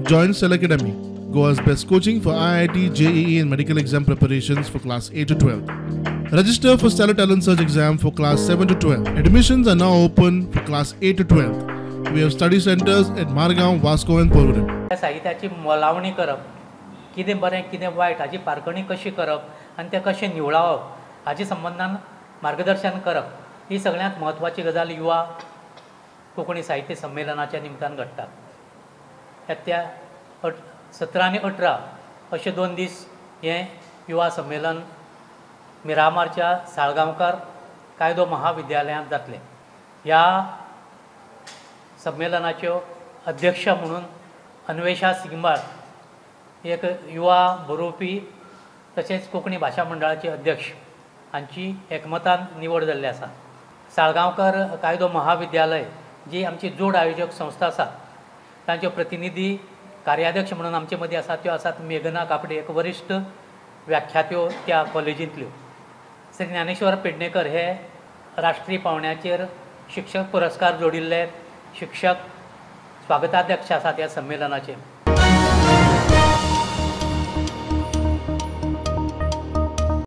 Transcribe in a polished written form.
Join Stellar Academy, Goa's best coaching for IIT, JEE and medical exam preparations for class 8 to 12. Register for Stellar Talent Search exam for class 7 to 12. Admissions are now open for class 8 to 12. We have study centers at Margao, Vasco and Porvorim. साहित्याची मोलावणी करप, कितें बरें कितें वायट हाची पारखणी कशी करप आनी तें कशें निवळावप हाचे संबंदान मार्गदर्शन करप ही सगळ्यांत म्हत्वाची गजाल युवा कोंकणी साहित्य संमेलनाच्या निमतान घडटा. त्या 17 आनी 18 अशे 2 दीस हें युवा संमेलन मिरामारच्या साळगांवकार कायदो महाविद्यालयांत जातलें. ह्या संमेलनाच्यो अध्यक्ष म्हणून अन्वेषा सिंगबाळ एक युवा बरोवपी तशेंच कोंकणी भाशा मंडळाचे अध्यक्ष हांची एकमतान निवड जाल्ली आसा. साळगांवकर कायदो महाविद्यालय जी आमची जोड आयोजक संस्था आसा तांच्यो प्रतिनिधी कार्याध्यक्ष म्हणून आमचे मदीं आसा त्यो आसात मेघना कापडे, एक वरिश्ठ व्याख्यात्यो त्या कॉलेजींतल्यो. श्री ज्ञानेश्वर पेडणेकर हे राष्ट्रीय पावंड्याचेर शिक्षक पुरस्कार जोडिल्ले शिक्षक स्वागताध्यक्ष आसात ह्या संमेलनाचे.